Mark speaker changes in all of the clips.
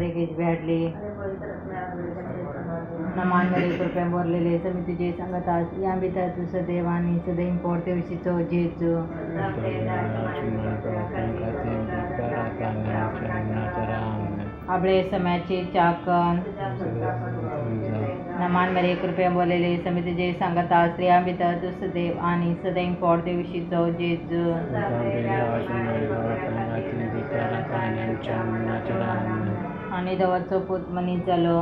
Speaker 1: मरेक भेटली. नमान मरे कृपेन भरलेले समी तुजे सांगता, स्त्रियां भितर तूं सदैव आनी सदैव पोर्तेवशीचो जेजू. आपले सम्याची चाकन. नमान मरे कृपेन भरलेले समी तुजे सांगता, स्त्रियां भितर तूं सदैव आनी सदैव पोर्तेवशीचो जेजू. आनी देवाचो पूत मनीस जालो.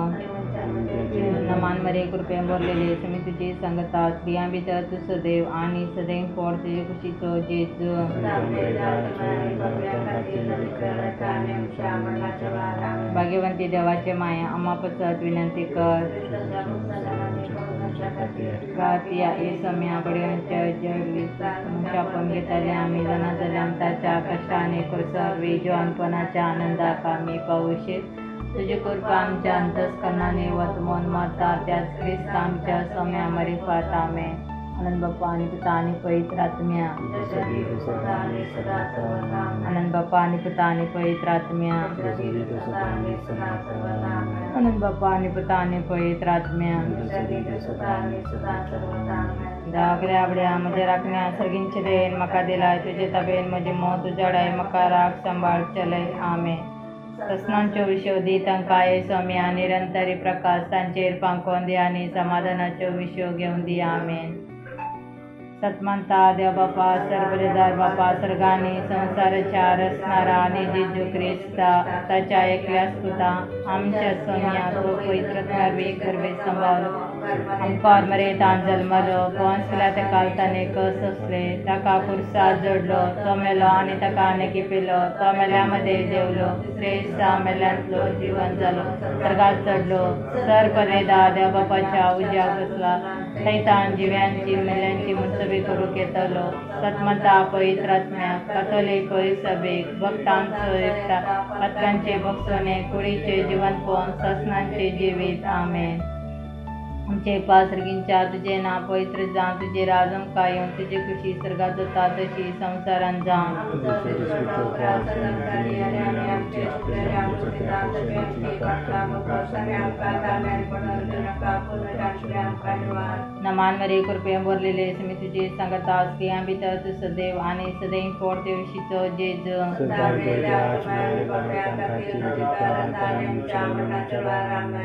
Speaker 1: नमान मरे कृपेन भरलेले समी तुजे सांगता, स्त्रियां भितर तूं सदैव आनी सदैव पोट तुजे कुशीचो जेजू. भाग्यवंती देवाचे माया आम्हा पसत विनंती कर. गातिया ए सम्या बडयांच्या मनशापण घेतले आमी जाणा जाल्यार ताच्या कश्टाने कुरसावी जिवानपणाच्या आनंदाक आमी पावशी. तुजी कृपा आमच्या अंतस्करणाने वतमोन मारता त्याच क्रिस्त आमच्या सम्या मरिफात. आमेन. आनंद बाप्पा आनी पुता आनी पवित्र आत्म्या. आनंद बाप्पा आनी पुता आनी पवित्र आत्म्या. आनंद बाप्पा आनी पुता आनी पवित्र आत्म्या. दागल्या आपल्या म्हज्या राखण्या सर्गींचे देन म्हाका दिलाय, तुजे ताबेन म्हजी मोत उजाडाय, म्हाका राख सांबाळ चलय. आमेन. प्रस्नांच्यो विशयो दी तांकां हे स्वाम्या, निरंतरी प्रकाश तांचेर फांकोवन दी आनी समाधानाच्यो विशयो घेवन दी. आमेन. सतमानता देव बापा सर्वदार बापा सर्गांनी संवसाराच्या रचणारा आनी जेजू क्रिस्ता ताच्या एकल्याच पुता आमच्या सोम्या तो पवित्र गर्भे सांबाळलो, आमकां मरेतान जल्मलो, पोंस पिलाता ताणें कस सोंसले, ताका कुर्सार जोडलो, तो मेलो आनी ताका आनी पिलो, तो मेल्या मदें देंवलो, तिसरे दिसा मेल्यांतलो जिवन जालो, सर्गात चडलो, सर पदेदा देव बापाच्या उज्याक बसला, थंयतान जिव्यांची मेल्यांची मुसबी करूंक येतलो. सतमता पवित्र आत्म्याक कातोलीक पवित्र सभेक भक्तांचो एकता पातकांचे भोगसणे कुडीचे जिवनपण ससनांचे जिवीत. आमेन. आमचे पास सर्गींच्या तुजें नांव पवित्र जावं, तुजें राज आमकां येवं, तुजी खुशी सर्गात जाता तशी संवसारांत जावं. नमान मरे कृपेन भरलेले समी तुजे सांगता, स्त्रियां भितर तूं सदैव आनी सदैव पोर्तेवशीचो जेजू.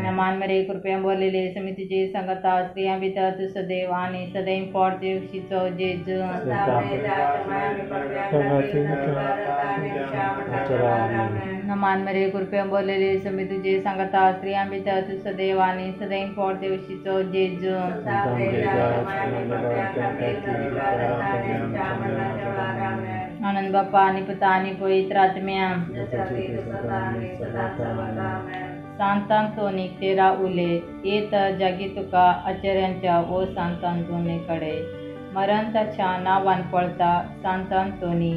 Speaker 1: नमान मरे कृपेन भरलेले समी तुजे सांगता, स्त्रियां भितर तूं सदैव आनी सदैव पोर्तेवशीचो जेजू. नमान मरे कृपेन भरलेले समी तुजे सांगता, स्त्रियां भितर तूं सदैव आनी सदैव पोर्तेवशीचो जेजू. आनंद बाप्पा आनी पुता आनी पवित्र आत्म्या. सांतांतोनीक तेरा उले ये तर जागी तुका आचार्यांच्या ओ सांतांतोनी कडे मरण ताच्या नांवान पळता. सांतांतोनी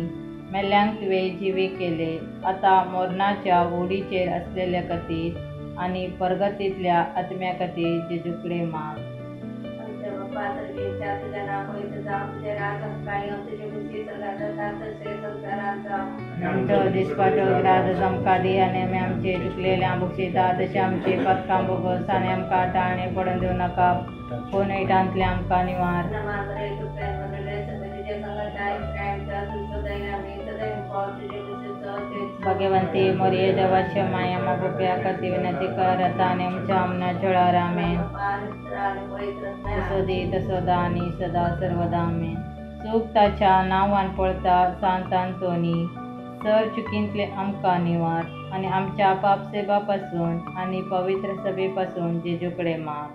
Speaker 1: मेल्ल्यांक तुवें जिवे केले, आतां मोरणाच्या ओडीचेर आसलेल्या खातीर आनी परगतींतल्या आत्म्या खातीर जेजू कडेन माग. आमचो दिसपाटो ग्रास आमकां दी आनी आमी आमचे चुकलेल्या भोगशिता तशें आमचे पातकां भोगस आनी आमकां टाळणे पडून दिवं नाका, पूण इटांतले आमकां निवार. भाग्यवंती मोरये देवाच्या माया मा बाप्या खातीर विनंती कर आतां आनी आमच्या मरणाच्या वेळार. आमेन. तसो दी तसो दा आनी सदा सर्वदा. आमेन. चूक ताच्या नांवान पळता सांतांतोनी सर चुकींतले आमकां निवार आनी आमच्या पापसेबा पासून आनी पवित्र सभे पासून जेजू कडेन माग.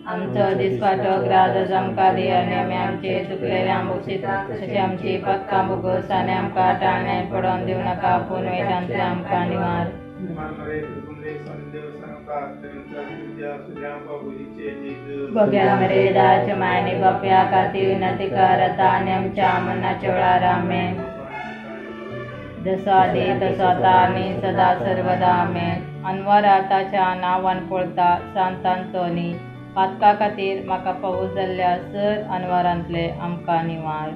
Speaker 1: आमचो दिसपाटो ग्रास आमकां दी आनी आमी आमचे चुकलेल्या भोगशिता तशें आमची पातकां भोगस आनी आमकां टाळणे पडोवन दिवं नाका, पूण वायटांतले आमकां निवार. भग्यान मरे दाच्या मायाने बाप्या खातीर विनंती कर आतां आनी आमच्या मरणाच्या वेळार. आमेन. जसो आदी तसो आतां आनी सदा सर्वदा. आमेन. अनवरा ताच्या नांवान पळता सांतांतोनी पातका खातीर म्हाका फावो जाल्ल्या सर अनवरांतले आमकां निवार.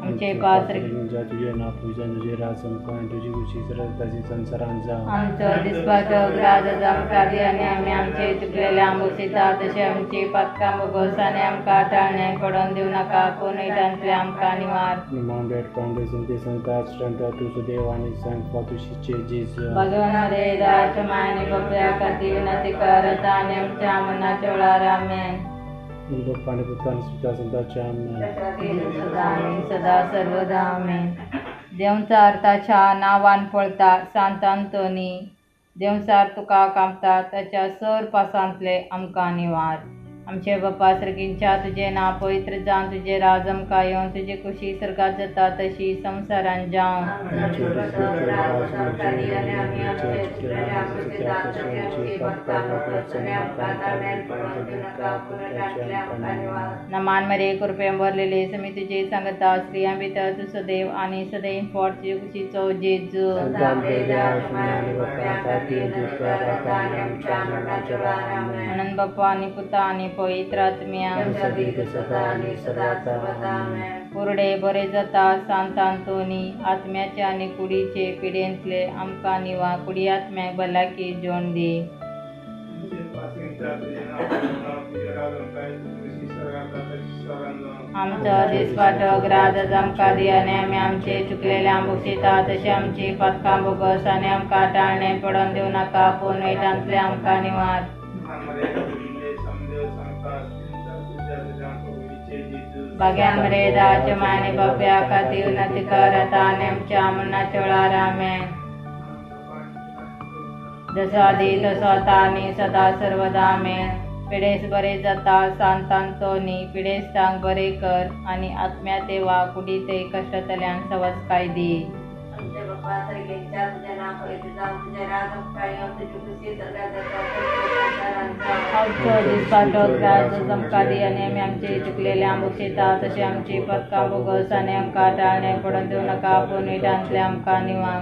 Speaker 1: आमचे पास
Speaker 2: तुझे नाव पूजन तुझे राज संपन्न तुझी खुशी सरळ संसारान जावं.
Speaker 1: आमचो दिसपाचो ग्रास आमकां दी आनी आमी आमचे चुकलेले आंबोशिता तशें आमची पातकां भोगोस आनी आमकां टाळण्याक पडोवन दिवं नाका, पूण वयटांतले आमकां निवार.
Speaker 2: तू सुदेव आनी संत जेजू.
Speaker 1: भगवान मरे दयाच्या मायाने बाप्या खातीर विनंती कर आता आनी आमच्या मरणाच्या वेळार. आमेन.
Speaker 2: बाप्पा आणि पुत्र आणि सुद्धा संतांच्या. आमेन.
Speaker 1: सदा आनी सदा सर्वदा. आमेन. देंवचार ताच्या नांवान पळता सांत आंतोनी, देंवचार तुका कांपता ताच्या सर पासांतले आमकां निवार. आमचे बापा सर्गींच्या तुजें नांव पवित्र जावन तुजें राज आमकां येवन तुजी खुशी सर्गात जाता तशी संवसारान जावं. नमान मरे कृपेन भरलेले समी तुजे सांगता, स्त्रियां भितर तूं सदैव आनी सदैव फोट तुजे कुशीचो जेजू. आनंद बाप्पा आनी पुता आनी पवित्र आत्म्या. कुरडे बरे जाता सांत आंतोनी, आत्म्याचे आनी कुडीचे पिडेंतले आमकां निवा, कुडी आत्म्याक भलायकी जोड दी. आमचो दिसपाटो ग्रास आमकां दी आनी आमी आमचे चुकलेले आंबोशिता तशें आमची पातकां भोगोस आनी आमकां टाळणे पडोवन दिवं नाका, पूण वयटांतले आमकां निवार. भाग्यान मरे दयाच्या मायाने बाप्या खातीर विनंती कर आता आनी आमच्या मरणाच्या वेळार. आमेन. जसो आदी तसो आतां आनी सदा सर्वदा. आमेन. पिडेस बरे जाता सांत आंतोनी, पिडेस्तांक बरे कर आनी आत्म्या वा कुडीतय कश्टांतल्यान सवसकाय दी. आमचो दिसपाटो ग्रास आमकां दी आनी आमी आमचे चुकलेले आंबोशिता तशें आमची पदकां भोगोस आनी आमकां टाळणे पडोवन दिवं नाका, पूण वयटांतले आमकां निवार.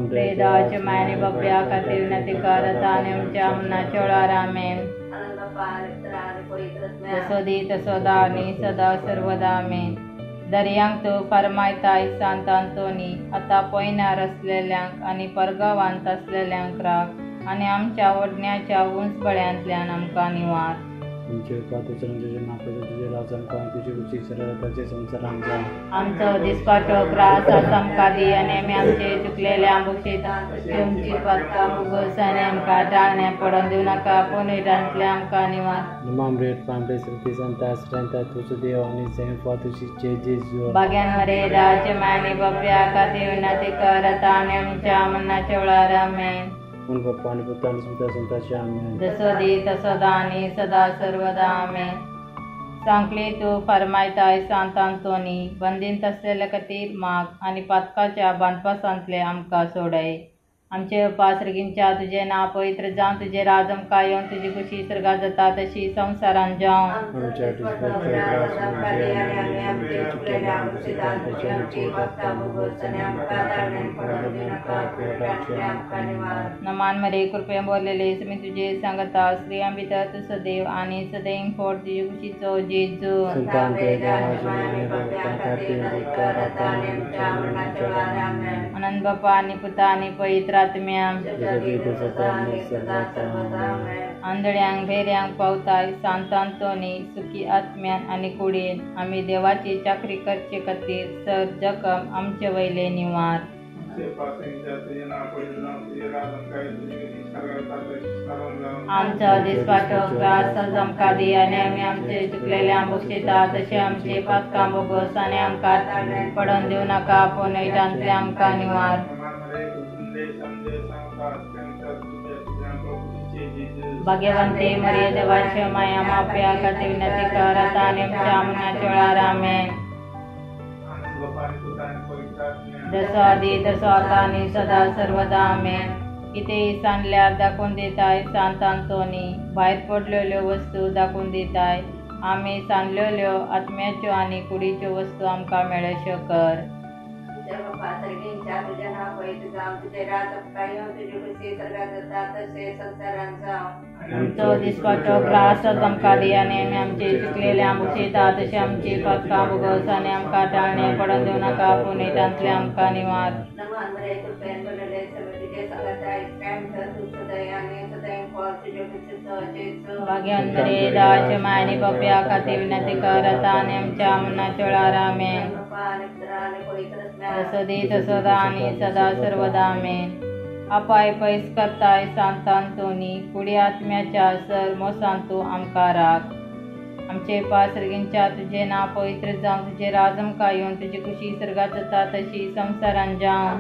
Speaker 1: देवाच्या मायाने बाप्या खातीर विनंती कर आता आनी आमच्या मरणाच्या वेळार. आमेन. जसो दी तसो दा आनी सदा सर्वदा. आमेन. दर्यांक तूं फरमायताय सांत आंतोनी, आतां पयनार आसलेल्यांक आनी परगांवांत आसलेल्यांक राख आनी आमच्या ओडण्याच्या उंच बळ्यांतल्यान आमकां निवार. आमचो दिसपाटो ग्रास आमकां दी आनी आमी आमचे चुकलेले आंबोशिता तुमची पातकां भोगोस आनी आमकां टाळणे पडोवन दिवं नाका, पूण वयटांतले आमकां निवार. भाग्यान मरे दयाच्या मायाने बाप्या खातीर विनंती कर आता आनी आमच्या मरणाच्या वेळार. आमेन. जसो दी तसो दा आनी सदा सर्वदा. आमेन. सांकली तूं फरमायताय सांत आंतोनी, बंदींत आसलेल्या खातीर माग आनी पातकाच्या बांदपासांतले आमकां सोडय. आमचे बापा सर्गींच्या तुजें नांव पवित्र जावं, तुजें राज आमकां येवन तुजी खुशी सर्गात जाता तशी संवसारान जावं. नमान मरे कृपेन भरलेले मी तुजे सांगता, स्त्रियां भितर तूं सदैव आनी सदैव फोट तुजे कुशीचो जेजू. आनंद बापा आनी पुता आनी पवित्र आत्म्या. आंधळ्यांक भेऱ्यांक पावताय सांत आंतोनी, सुखी आत्म्यान आनी कुडीन आमी देवाची चाकरी करचे खातीर सर जखम आमचे वयले निवार. आमचो दिसपाटो ग्रास आमकां दी आनी आमी आमचे चुकलेले आंबोशिता तशें आमची पातकां भोगोस आनी आमकां पडोवन दिवं नाका, पूण वयटांतले आमकां निवार. भाग्यवंती मरिये देवाची माया माप्या खातीर विनंती कर आता आनी आमच्या मरणाच्या वेळार. आमेन. जसो आदी तसो आतां आनी सदा सर्वदा. आमेन. कितेंय सांडल्यार दाखोवन दिताय सांत आंतोनी, भायर पडलेल्यो वस्तू दाखोवन दिताय, आमी सांडलेल्यो आत्म्याच्यो आनी कुडीच्यो वस्तू आमकां मेळश्यो कर. आमचो दिसपाचो ग्रास आमकां दी आनी आमी आमचे चुकलेले भोगशिता तशें आमची पातकां भोगस आनी आमकां टाळणे पडून दिवं नाका, पूण तांतले आमकां निवार. भाग्यान मरिये देवाच्या मायेने बाप्या खातीर विनंती कर आतां आनी आमच्या मरणाच्या वेळार. आमेन. जसो दी तसो दा आनी सदा सर्वदा. आमेन. अपाय पयस करताय सांत आंतोनी, कुडी आत्म्याच्या सर मोसांतू आमकां राख. आमचे पास सर्गींच्या तुजें नांव पवित्र जावं, तुजें राज आमकां येवन, तुजी खुशी सर्गात जाता तशी संवसारान जावं.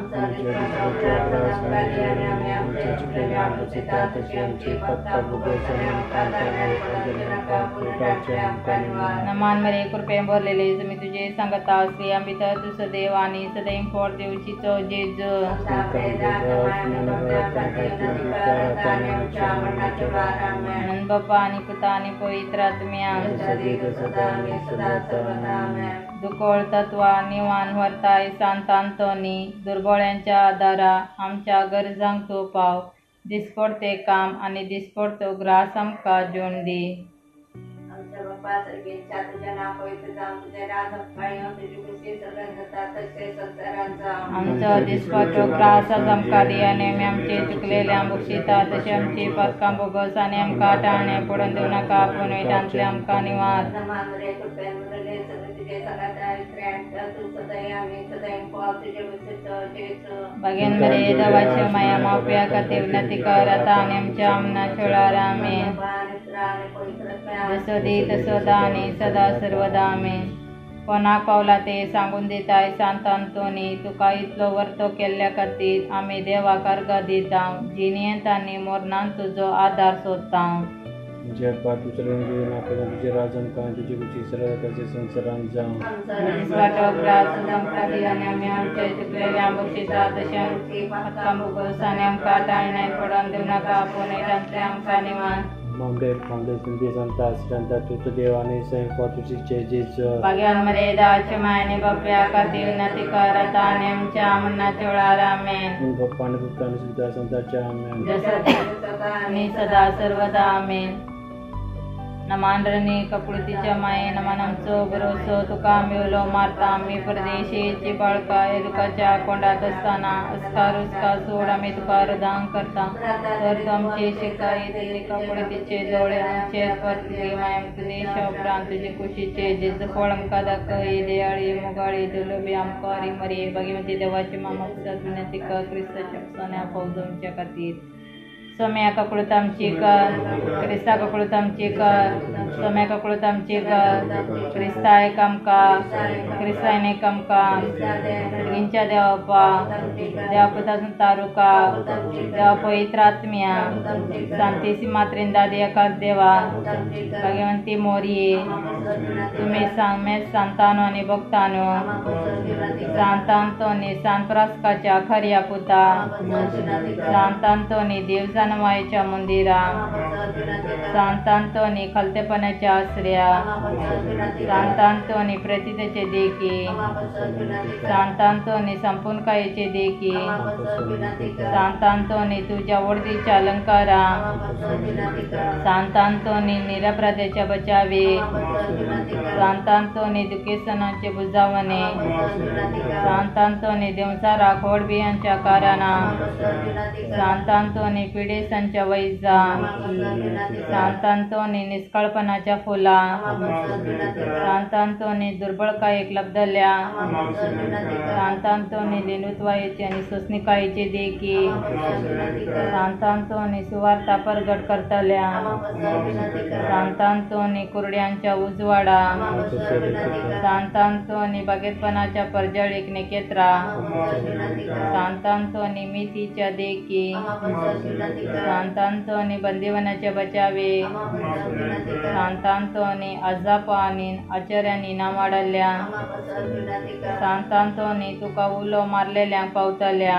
Speaker 1: नमान मरे कृपेन भरलेले तुमी तुजे सांगता स्त्रियां भितर तूं सदैव आनी सदैव फोट दिवचीचो जेजू. म्हणून बाप्पा आनी पुता आनी पवित्र आत्म्या. दुकोळ तत्वा निवान व्हरताय सांत आंतोनी, दुर्बळ्यांच्या आदारा आमच्या गरजांक तूं पाव. दिसपडते काम आनी दिसपडतो ग्रास आमकां जोड दी.
Speaker 3: आमच्या बाप्पा सर्गींच्या तुजें नांव पवित्र जावं, तुजें राज आमकां येवं, तुजी खुशी सर्गात जाता तशें संवसारांत जावं.
Speaker 1: आमचो दिसपाचो ग्रास आज आमकां दी आनी आमी आमचे चुकलेले भोगशिता तशें आमची पातकां भोगस आनी आमकां टाळणे पडून दिवं नाका, पूण तांतले आमकां निवार.
Speaker 3: नमान मरिये कृपेन भरलेले सगळे तुजे सांगाता स्त्रियांच्या तूं सदैव आनी सदैव पाव तुजे कुशीचो जेजू.
Speaker 1: भाग्यान मरिये देवाच्या माया माप्या खातीर विनंती कर आतां आनी आमच्या मरणाच्या वेळार. आमेन. जसो दी तसो दा आनी सदा सर्वदा. आमेन. कोणाक पावला ते सांगून दिताय सांत आंतोनी, तुका इतलो वर्तो केल्ल्या खातीर आमी देवाक अर्गां दिता. जिणेंत आनी मरणांत तुजो आदार सोदता.
Speaker 2: म्हज्या तुजें नांव तुजें राज आमकां, तुजी खुशी सर्गात तशें संवसारांत जावं.
Speaker 1: दिसवाटो ग्रास आमकां दी आनी आमी आमचे चुकलेले भोगशिता तशें आमची पातकां भोगस आनी आमकां टाळणे पडून दिवं नाका, पूण तांतले आमकां निवार.
Speaker 2: मामले मामले संदी संता आश्रंता तुझं देव आणि स्वयंपाक तुझी जय जेजू.
Speaker 1: भाग्यान मरिये देवाच्या मायेने बाप्या खातीर विनंती कर आतां आनी आमच्या मरणाच्या वेळार. आमेन.
Speaker 2: बाप्पा आनी पुता आनी सुद्धा संताच्या. आमेन.
Speaker 1: जसो आनी सदा सर्वदा. आमेन. नमान रणी कपुळतीच्या माये, नमान आमचो भरोसो, तुका आमी उलो मारता. आमी परदेशीची बाळका दुखाच्या कोंडात आसतना अस्कार उस्कार सोड आमी तुका रुदांग करता. तर तूं आमची शिकाय तुजी कपुळतीचे दोळे आमचेर परतली. माय आमकां देशा उपरांत तुजे कुशीचे जेजू फळ आमकां दाखय. दयाळी मोगाळी दुर्लभी आमकां हरी मरिये भाग्यवती देवाची मामा विनंती कर क्रिस्ताच्या सोन्या फौज आमच्या खातीर. सोम्या ककळूत आमची कर, क्रिस्ता ककळूत आमची कर, सोम्या ककळूत आमची कर, क्रिस्ता एक आमकां, क्रिस्तान एक आमकां, सर्गींच्या देवापा, देवा पुता तारुका, देवा पवित्र आत्म्या, सांतीसी मात्रिंदा एकाच देवा, भाग्यवंती मोरये, तुमी सांग सांतानो आनी भक्तानो, सांत आंतोनी सांत फ्रांस्काच्या खऱ्या पुता, सांत आंतोनी देवजानवायच्या मंदिरा, सांत आंतोनी खलतेपणाच्या आसऱ्या, सांत आंतोनी प्रतितेचे देखी, सांत आंतोनी संपूर्णकायेचे देखी, सांत आंतोनी तुझ्या वडदीच्या अलंकारा, सांत आंतोनी निरपराध्याच्या बचावे, सांत आंतोनी दुखेसनाचे बुजावणे, सांत आंतोनी देवचारा खोडबियांच्या कारणां, सांत आंतोनी पिडेसांच्या वैजा, सांत आंतोनी निष्काळपणाच्या फुला, सांत आंतोनी दुर्बळकायेक लब्धल्या, सांत आंतोनी दिनुत्वायेची आनी सोसणिकायेची देखी, सांत आंतोनी सुवार्ता परगट करतल्या, सांत आंतोनी कुरड्यांच्या उजवाडा, सांत आंतोनी बागेतपणाच्या परजळीक निकेत्रा, सांत आंतोनी मितीच्या देखी, सांत आंतोनी बंदिवनाच्या बचावे, सांत आंतोनी अजापा आनी आचार्यांनी नामाडल्या, सांत आंतोनी तुका उलो मारलेल्यांक पावतल्या,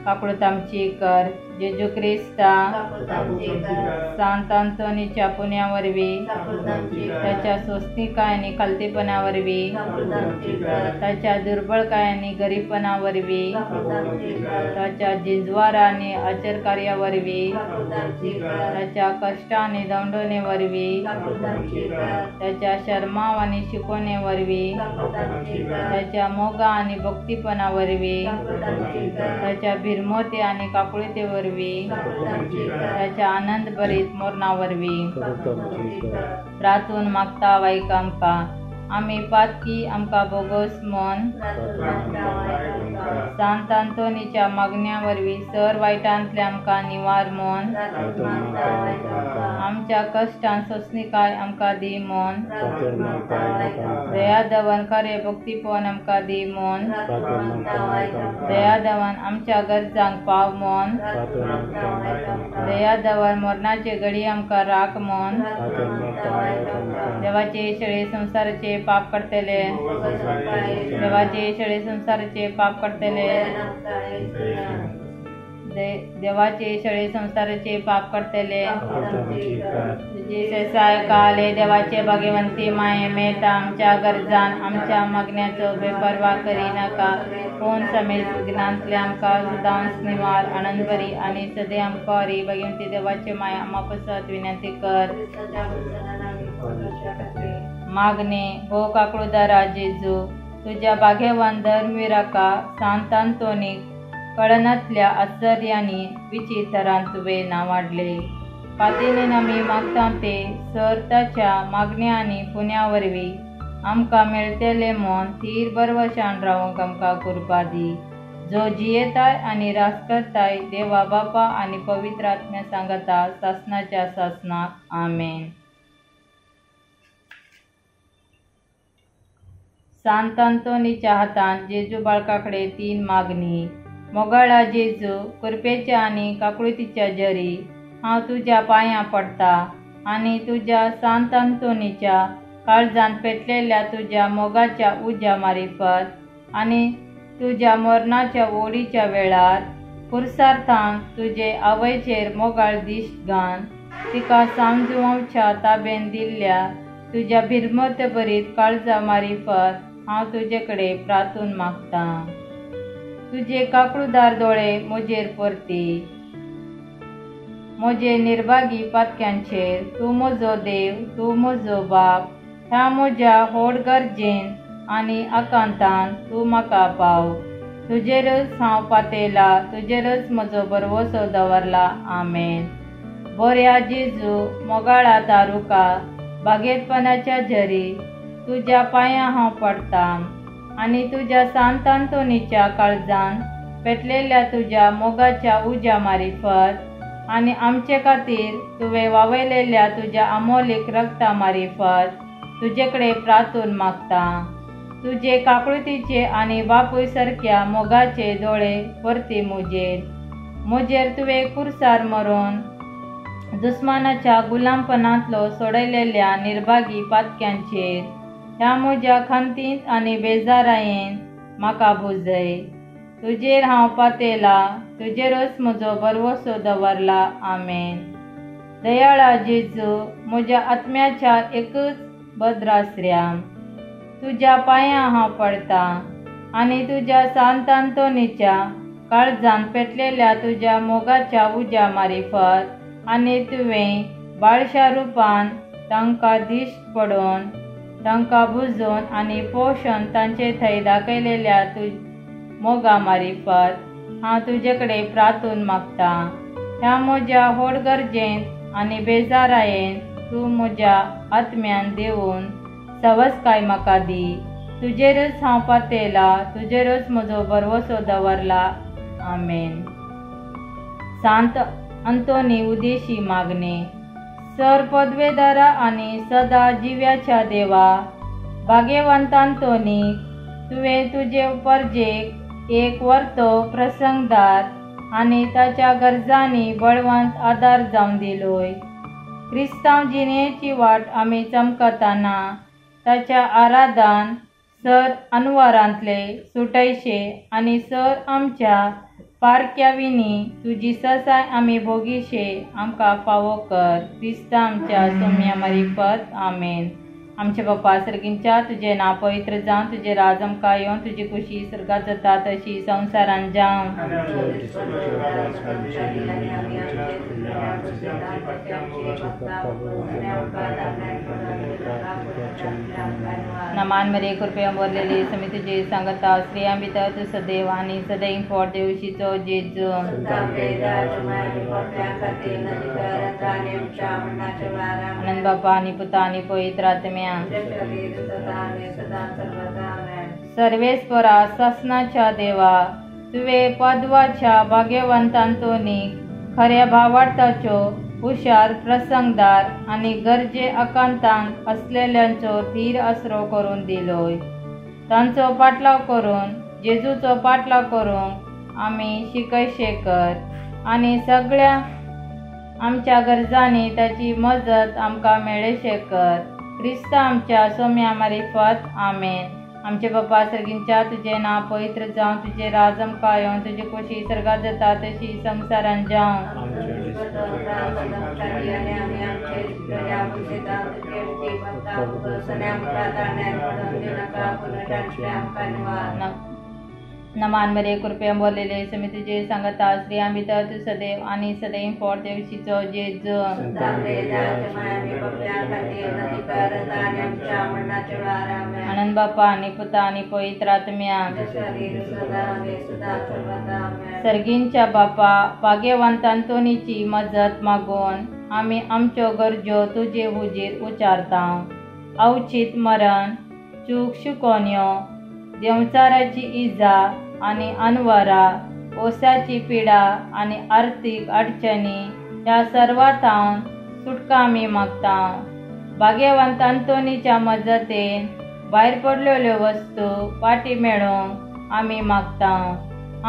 Speaker 1: काकूळत आमची कर. जेजू क्रिस्ता सांत आंतोनीच्या पुण्यावरवीं, ताच्या स्वस्तिकाय आनी खालतीपणावरवीं, ताच्या दुर्बळकाय आनी गरीबपणावरवीं, ताच्या जिंजवारा आनी आचरकार्यावरवीं, ताच्या कश्ट आनी दंडोने वरवीं, ताच्या शर्माव आनी शिकवणे वरवीं, ताच्या मोगा आनी भक्तीपणा वरवीं, ताच्या भिरमोते आनी काकुळते वरवीं, ताच्या आनंद भरीत मरणा वरवीं प्रातून मागता वायक आमकां. आमी पातकी आमकां बोगोस मन सांत आंतोनीच्या मागण्या वरवीं सर वायटांतले आमकां निवार मन आमच्या कश्टान सोंसणीकाय आमकां दी मन दया दवन खरें भक्तीपण आमकां दी मन दया दवन आमच्या गरजांक पाव मन दया दवर मरणाचे घडी आमकां राख मन देवाचे शेळे संवसाराचे पाप करतले, देवाचे शेळे संवसाराचे पाप करतले, देवाचे शेळे संवसाराचे पाप करतले. तुजी सहायकाले देवाचे भाग्यवंती माये मेळटा आमच्या गरजान आमच्या मागण्याचो बेपर्वा करिनाका. कोण समेत विघ्नांतले आमकां सदांच निवार आनंदभरी आनी सदै आमकां हरी भाग्यवंती देवाचे माये आमा पसत विनंती कर. मागणे. हो काकुळदारा जेजू, तुज्या भाग्यवान धर्मवीराका सांत आंतोनीक कळनांतल्या आश्चर्यांनी विचितरान तुवें नांवाडले. पातेनेन आमी मागता ते सर ताच्या मागण्या आनी पुण्या वरवीं आमकां मेळटलें म्हूण थीर भरवशान रावंक आमकां कृपा दी. जो जियेताय आनी राज करताय देवा बापा आनी पवित्र आत्म्या सांगता सासनाच्या सासनाक. आमेन. सांत आंतोनीच्या हातान जेजू बाळका कडेन 3 मागणी. मोगाळा जेजू, कृपेच्या आनी काकुळतीच्या जरी हांव तुज्या पांयां पडटा आनी तुज्या सांत आंतोनीच्या काळजान पेटलेल्या तुज्या मोगाच्या उज्या मारिफत आनी तुज्या मरणाच्या ओडीच्या वेळार पुरसार्थान तुजे आवयचेर मोगाळ दिश्ट घान तिका समजुवच्या ताबेन दिल्ल्या तुज्या भिरमत भरीत काळजा मारिफत हांव तुजे कडेन प्रातून मागतां. तुजे काकुळदार दोळे म्हजेर परती, म्हजे निर्भागी पातक्यांचेर. तूं म्हजो देव, तूं म्हजो बाप, ह्या म्हज्या व्हड गरजेन आनी आकांतान तूं म्हाका पाव. तुजेरच हांव पातेला, तुजेरच म्हजो भरवसो दवरला. आमेन. बऱ्या जेजू, मोगाळा तारुका, बागेतपणाच्या झरी तुज्या पांयां हांव पडटा आनी तुज्या सांत आंतोनीच्या काळजान पेटलेल्या तुज्या मोगाच्या उज्या मारिफत आनी आमचे खातीर तुवें वावयलेल्या तुज्या अमोलीक रक्ता मारिफत तुजे कडेन प्रातून मागता. तुजे काकुळतीचे आनी बापूय सारक्या मोगाचे दोळे परती म्हजेर. म्हजेर तुवें कुर्सार मरून दुस्मानाच्या गुलामपणांतलो सोडयलेल्या निर्भागी पातक्यांचेर ह्या म्हज्या खंतींत आनी बेजारायेन म्हाका भुजय. तुजेर हांव पातेला, तुजेरच म्हजो भरवसो दवरला. आमेन. दयाळा जेजू, म्हज्या आत्म्याच्या एकच भद्रासऱ्या तुज्या पांयां हांव पडटा आनी तुज्या सांत आंतोनीच्या काळजान पेटलेल्या तुज्या मोगाच्या उज्या मारिफत आनी तुवें बाळशा रुपान तांकां दिश्ट पडोवन तांकां बुजोवन आनी पोशण तांचे थंय दाखयलेल्या तुज मोगा मारिफत हांव तुजे कडेन प्रातून मागता. ह्या म्हज्या व्हड गरजेन आनी बेजारायेन तूं म्हज्या आत्म्यान देवून सवसकाय म्हाका दी. तुजेरच हांव पातेला, तुजेरच म्हजो भरवसो दवरला. आमेन. सांत आंतोनी उदेशी मागणे. सर पदवेदारा आनी सदा जिव्याच्या देवा, भाग्यवंत आंतोनीक तुवें तुजे परजेक एक वर्तो प्रसंगदार आनी ताच्या गरजांनी बळवंत आदार जावन दिलोय. क्रिस्तांव जिणेची वाट आमी चमकतना ताच्या आराधान सर अनवरांतले सुटयशे आनी सर आमच्या पारक्याविनी तुजी ससाय आमी भोगीशे आमकां फावो कर क्रिस्ता आमच्या सोम्या मारिफत. आमेन. आमच्या बापा सर्गींच्या तुजें नांव पवित्र जावं, तुजें राज आमकां येवन, तुजी खुशी स्वर्गात जाता तशी संवसारांत जावं. नमान मरे कृपया भरलेली समी तुझे सांगता, स्त्रियां भितर तूं सदैव आनी सदैव फोट देवशीचो जेजू. आनंद बापा आनी पुता आनी पवित्र आत्म्या. सर्वेस्परा सासनाच्या देवा, तुवें पदवाच्या भाग्यवंतांतोनीक खऱ्या भावार्थाच्यो हुशार प्रसंगदार आनी गरजे आकांतांक असलेल्यांचो धीर आसरो करून दिलोय. तांचो पाटलाव करून जेजूचो पाटलाव करूंक आमी शिकयशे कर आनी सगळ्या आमच्या गरजांनी ताची मजत आमकां मेळशे कर. क्रिस्ता आमच्या सोम्या मारिफत. आमेन. आमचे बापा सर्गींच्या तुजें नांव पवित्र जावं, तुजें राज आमकां येवन, तुजी खुशी स्वर्गात जाता तशी संवसारांत जावं. नमान मरे कृपया भरलेले समी तुझे सांगता, स्त्रियां भितर तूं सदैव आनी सदैव फोट देवशीचो जेजू. आनंद बापा आनी पुता आनी पवित्र आत्म्या. सर्गींच्या बापा, भाग्यवंत अंतोनीची मजत मागून आमी आमच्यो गरजो तुजे हुजीर उचारता. अवचीत मरण, चूक शिकोन्यो, देंवचाराची इजा आनी अनवरा, ओसाची पिडा आनी आर्थीक अडचणी ह्या सर्वांथावन सुटका आमी मागता. भाग्यवंत अंतोनीच्या मजतीन भायर पडलेल्यो वस्तू फाटी मेळोवंक आमी मागता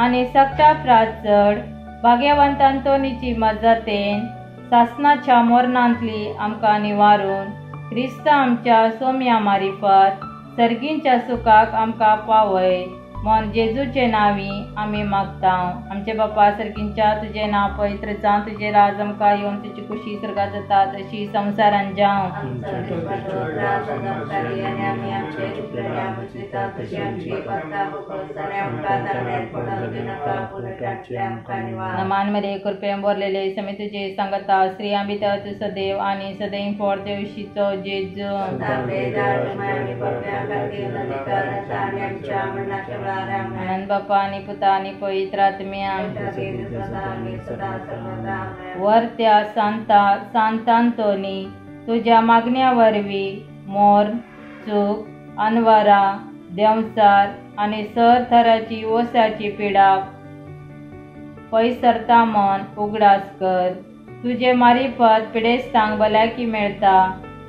Speaker 1: आनी सगळ्या प्रास चड भाग्यवंत अंतोनीची मजतीन सासनाच्या मरणांतली आमकां निवारून क्रिस्ता आमच्या सोम्या मारिफत सर्गींच्या सुखाक आमकां पावय म्हूण जेजूचे नांवी आमी मागता. आमचे बापा सर्गींच्या तुजें नांव पवित्र जावं, तुजें राज आमकां येवन, तुजी खुशी स्वर्गात जाता तशी संवसारांत जावं. नमान मरे कृपया भरलेले समी तुझे सांगता, स्त्रियां भितर तूं सदैव आनी सदैव फोट देवशीचो जेजू. आनंद बापा आनी पुता आनी पवित्र आत्म्या. वर त्या सांता सांतांतोनी तुज्या मागण्या वरवीं मोर, चूक, अनवरा, देंवचार आनी सर थराची ओसाची पिडा पयसरता म्हूण उगडास कर. तुजे मारिफत पिडेस्तांक भलायकी मेळटा,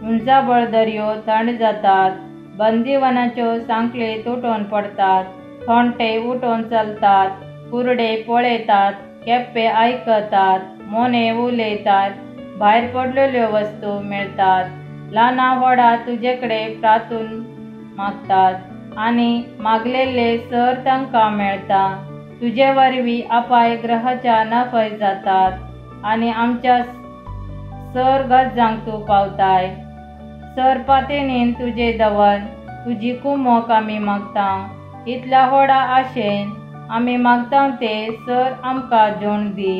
Speaker 1: उंचाबळ दर्यो थंड जातात, बंदीवनाच्यो सांखळे तुटोवन पडटात, थोंटे उठोवन चलतात, कुरडे पळयतात, केप्पे आयकतात, मोने उलयतात, भायर पडलेल्यो वस्तू मेळटात, ल्हाना व्हडा तुजे कडेन प्रातून मागतात आनी मागलेले सर तांकां मेळटा. तुजे वरवीं अपाय ग्रहाच्या नफय जातात आनी आमच्या सर गजांक तूं पावताय. सर पातेणीन तुजें दवर तुजी कुमोक आमी मागता. इतल्या व्हडा आशेन आमी मागता ते सर आमकां जोण दी.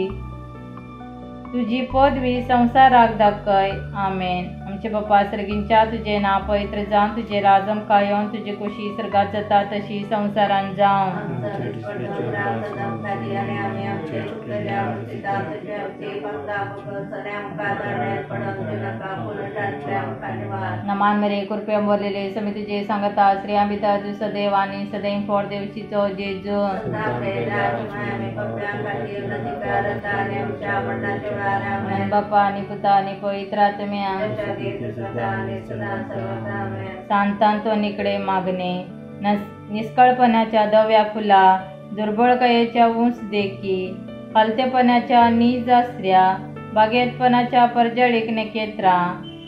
Speaker 1: तुजी पदवी संवसाराक दाखय. आमेन. आमचे बापा सर्गींच्या तुजें नांव पवित्र जावं, तुजें राज आमकां येवन, तुजी खुशी स्वर्गात जाता तशी संवसारांत जावं. नमान मरे कृपया भरलेले समी तुझे सांगता, स्त्रियां भितर तूं सदैव आनी सदैव फोट देवशीचो जेजू. बापा आनी पुता आनी पवित्र आत्म्या. सांतांतोनीकडे मागणे. निष्कळपणाच्या दव्या फुला, दुर्बळकायेच्या उंच देखी, हलतेपणाच्या नीज आसऱ्या, बागेतपणाच्या परजळीक नखेत्रां,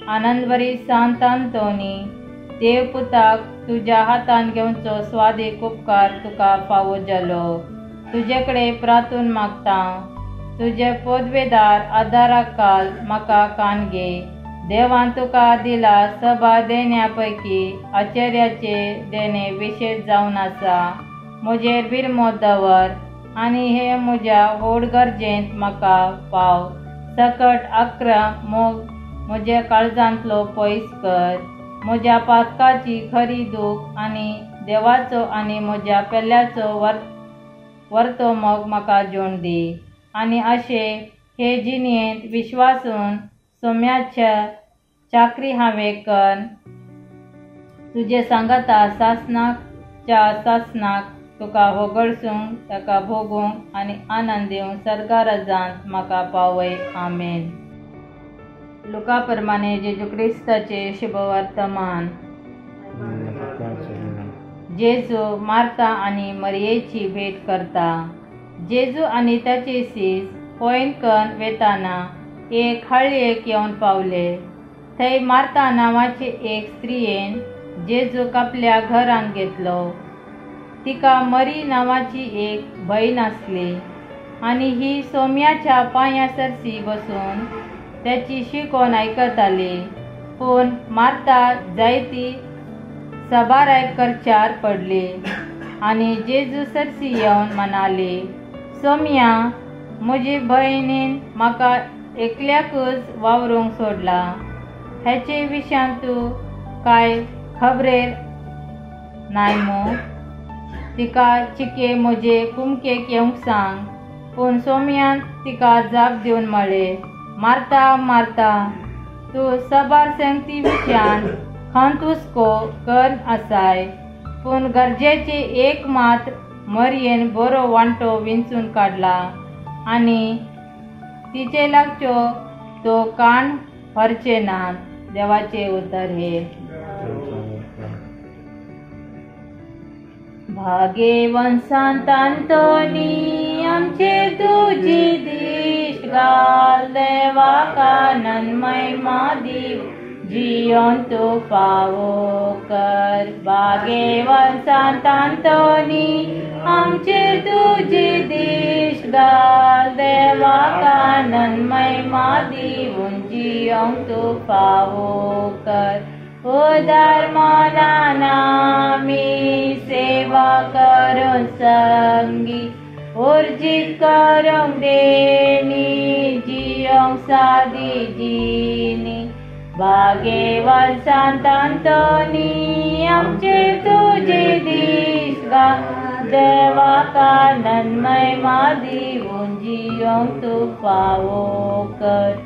Speaker 1: आनंदवरी सांतांतोनी देव पुताक तुज्या हातान घेवचो स्वादीक उपकार तुका फावो जालो. तुजे कडेन प्रार्थून मागता. तुजे पदवेदार आदाराकाल म्हाका कान घे. देवान तुका दिला सभा देण्या पैकी आचार्याचे देणे विशेश जावन आसा. म्हजेर बिरमो दवर आनी हे म्हज्या व्हड गरजेंत म्हाका पाव. सकट आक्रम मोग म्हज्या काळजांतलो पयस कर. म्हज्या पातकाची खरी दूख आनी देवाचो आनी म्हज्या पेल्याचो वर्तो मोग म्हाका जोण दी. आनी अशें हे जिणेंत विश्वासून सोम्याच्या चाकरी हांवें कन्न तुजे सांगाता सासणाच्या सासणाक तुका होगळसूंक, ताका भोगूंक आनी आनंद दिवंक सर्गाराजांत म्हाका पावय. आमेन. लुका प्रमाणे जेजू क्रिस्ताचे शुभवर्तमान. जेजू मार्ता आनी मरियेची भेट करता. जेजू आनी ताचे सीस पोयनकन वेताना एक हळयेक येवन पावले. थंय मार्ता नांवाचे एक स्त्रियेन जेजूक आपल्या घरांत घेतलो. तिका मरी नांवाची एक भयण आसली आनी ही सोम्याच्या पांया सरशी बसून त्याची शिकवण आयकताली. पूण मार्ता जायती सबाराय करच्यार पडली आनी जेजू सरशी येवन म्हणाली, सोम्या, म्हजे भयणीन म्हाका एकल्याकूच वावरूंक सोडला. हेचे विशयान तूं कांय खबरेर नाय मू? तिका चिके म्हजे कुमकेक येवंक सांग. पूण सोम्यान तिका जाप दिवन म्हळें, मार्ता मार्ता, तूं सबार संगती विशयान खंत हुस्को करून आसाय, पूण गरजेचे एक मात्र मरयेन बरो वांटो विंचून काडला आनी तिचे लागच्यो तो कान व्हरचे नात. देवाचे उतर हे. भाग्यवान सांत आंतोनी, आमचेर तुजी दिश्ट घाल. देवाक आनंद महिमा दीव, जियोन तूं फावो कर. भाग्यवान सांत आंतोनी, आमचेर तुजी दिश्ट घाल. देवाक आनंद महिमा दिवन जियोंक तूं फावो कर. उदार मनान आमी सेवा करूंक संगी, उर्जीत करूंक देणी, जियोंक सादी जिणी. भाग्यवान सांत आंतोनी, आमचेर तुजी दिश्ट घाल. देवाक आनंद महिमा दिवन जियोंक तूं फावो कर.